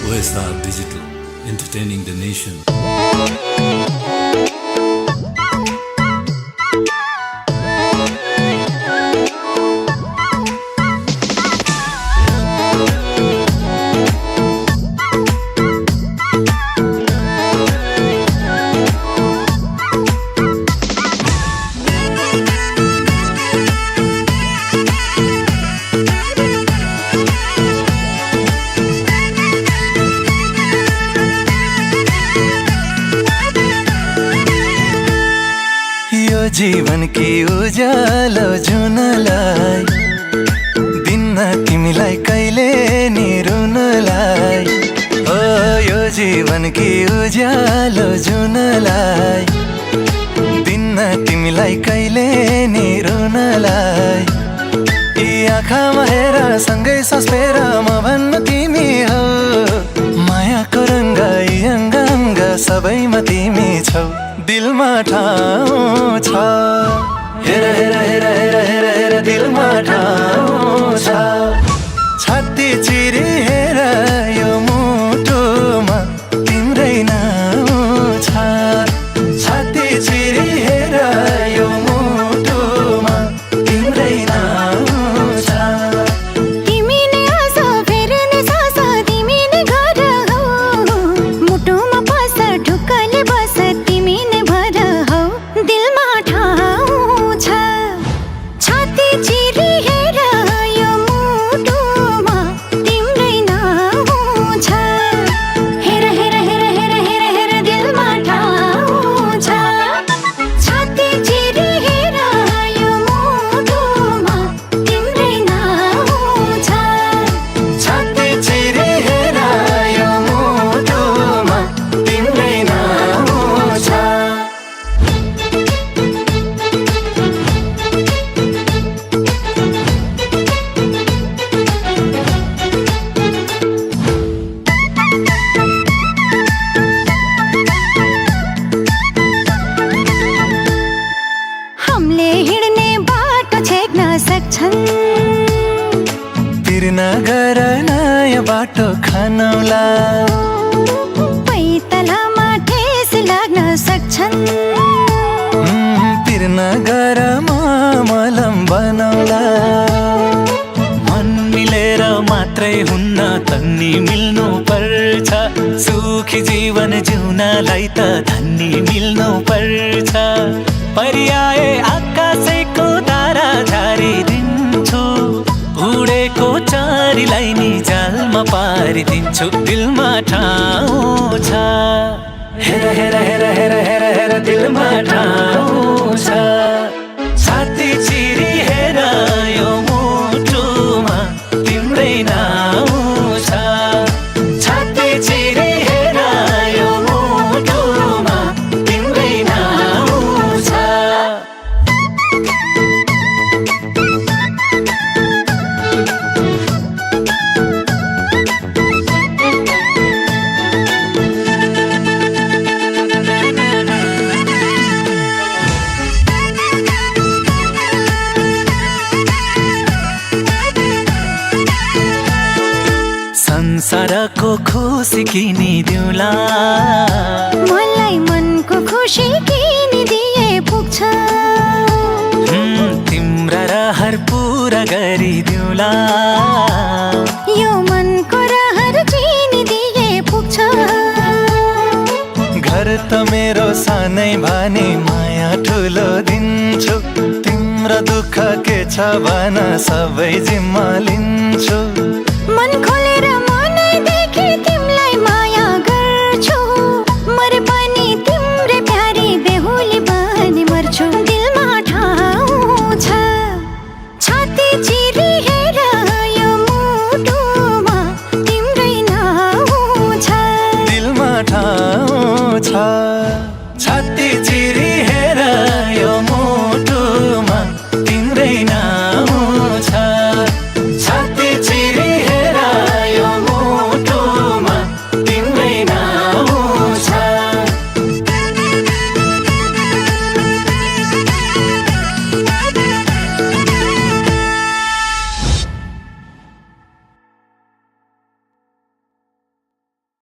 OSR Digital, entertaining the nation. जीवन की उज्यालो जुनलाई दिन्न तिमीलाई कहिले नि रुनलाई ओ यो जीवन की उज्यालो जुनलाई दिन्न तिमीलाई कहिले नि रुनलाई यी आँखामा हेर सँगै सस्पेर म भन्नु तिमी हो मायाको रङ्ग यी अङ्ग सबैमा तिमी छौ दिलमा ठाउँ छ हेर हेर हेर हेर हेर हेर दिलमा ठाउँ छ छाती चिरी हेर यो मुटुमा तिम्रै नाउँ छ छाती चिरी हेर यो मुटुमा तिम्रै नाउँ छ तिमी नै आस फेर्ने सास तिमी नै घर हौ मुटुमा बस ढुक्कले बस तिमी नै भर हौ दिलमा ठाउँ छ छाती चिरी हेर यो मुटुमा तिम्रै नाउँ छ हेर हेर हेर हेर हेर हेर दिलमा ठाउँ छ छाती चिरी हेर यो मुटुमा तिम्रै नाउँ छ छाती चिरी हेर यो मुटुमा तिम्रै नाउँ छ हमले हिँड्ने बाटो छेक्न सक्छन् तिर्न गर नयाँ बाटो खानौला पैतालामा ठेस लाग्न सक्छन् तिर्न गर मलम बनौला मन मिलेर मात्रै हुन्न तन्नी मिल्नु पर्छ सुखी जीवन जिउनलाई त धन्नी मिल्नु पर्छ परियाए आकाशैको तारा झारिदिन्छु उडेको चारीलाई नि जालमा पारिदिन्छु दिलमा ठाउँ छ हेर हेर हेर हेर हेर हेर दिलमा ठाउँ छ छाती चिरी हेर यो मुटुमा तिम्रै नाउँ छ छाती चिरी हेर यो मुटुमा तिम्रै नाउँ छ संसारको खुसी किनिदिउँला मलाई मनको खुसी किनिदिए पुग्छ तिम्रा रहर पुरा गरिदिउँला यो मनको रहर चिनिदिए पुग्छ घर त मेरो सानै भने माया ठुलो दिन्छु तिम्रो दुःख के छ भन सबै जिम्मा लिन्छु मन खोल